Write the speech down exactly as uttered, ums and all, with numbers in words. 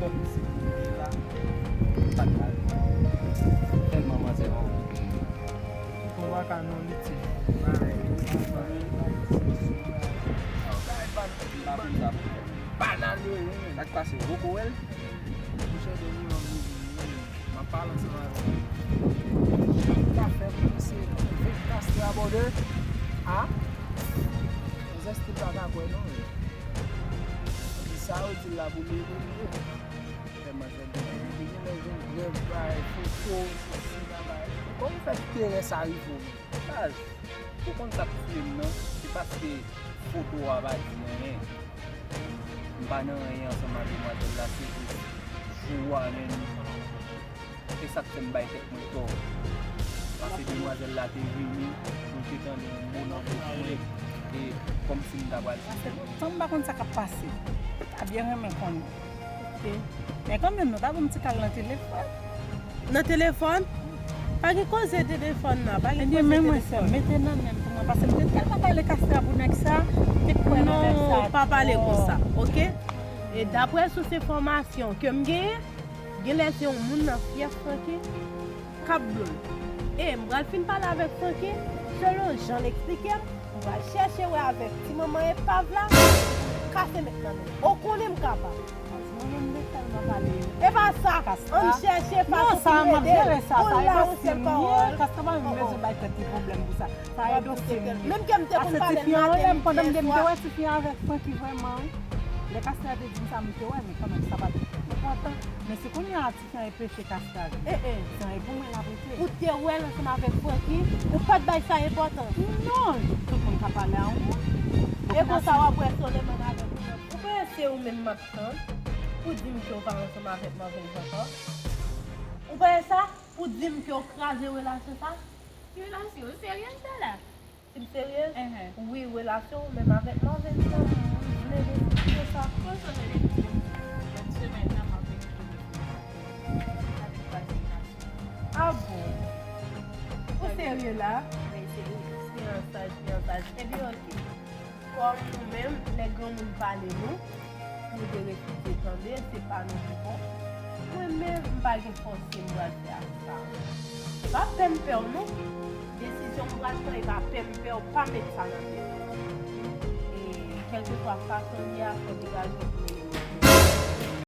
Kòm se pou li la, pa t al. Tèlman manzè an okipe. Bon, baka non, li ti. Banal yo ye. Sa k pase, ou poko wè l? Monchè, de nou an vle vini, m ap pale ansanm avè w. Jan m ta fè pou misye vin kastre a bòdè. A? Manzè still pa ka kwè non. Epi sa yo di l la pou li, pou li ye. Fè manzè di, li genlè jwenn prèv, bay foto, sesi, la, bay. Kòman w fè terè sa rive w menm? Baz, ou konn sa k tiye m nan? Se paske foto a pa di anyen. M pa nan anyen ansanm ak demwazèl la, se jis jou a menm. E sa k fè m bay tèt mwen tò. Paske demwazèl la te vini, mwen te tande yon mo nan bouch mwen, e kòmsi m ta pral di. Sa m pa konn sa k ap pase. Ou ta byen renmen konnen. Ok. Men kanmenm, nou ta bon m ti kal nan telefòn. Nan telefòn? Pa gen koze telefòn nan, pa gen koze telefòn. Ebyen, men mwen, sè, mete nan men m pou mwen, paske m te tèlman pale kastra pou nèg sa, m te kwè nan nèg sa. Non, pa pale konsa, ok? E daprè sous enfòmasyon ke m genyen, genlè se yon moun nan fyèf Francky k ap blo l. E m pral fin pale avèk Francky, selon jan l eksplike m, m pral chèche wè avèk ti manman epav la, kase met nan men l. Ou konnen m kapab. Mwen menm m te tèlman pale. E pa sa, ann chèche fason pou nou ede l. Pou l la yon sèl pawòl. Kastra pa menm bezwen bay tèt li pwoblèm pou sa. Sa e dosye m ye. Menm ke m te konn pale l maten, m te wè tifi an avèk Francky vrèman, wi. Lè kastra te di m sa, m te wè, men kanmenm, sa pa t enpòtan. Men se kounye a, tifi an e peche kastra vin. Tifi an e pou mwen l ap rete. Ou te wè l ansanm avèk Francky, ou pa t bay sa enpòtans. Non, tout moun ka pale a yon moun. E konsa w ap wè Soleman avèk ou menm. Ou kwè se ou menm m ap tann pou di m ke w pa ansanm avèk Marvens ankò? Ou kwè sa? Pou di m ke w kraze relasyon sa? Ki relasyon? Ou serye m sa la? Si m serye? Wi, relasyon ou menm avèk Marvens lan. M vle destriye sa. Konsa w vle di m? Lòt semèn nan, m ap vin kote w. Sa vin pase relasyon. A bon? Ou serye la? Wi, serye. Fiyansaj, fiyansaj. Ebyen, ok. Kòm nou menm, lè granmoun pale nou, nou te refize tande, se pa nou ki bon. Mwen menm, m pa gen fòs ke m pral fè ak sa. E pa pè m pè w non. Desizyon m pral pran, e pa pè m pè w, pa met sa nan tèt ou. E kèlkeswa fason l ye a, fò w degaje w pou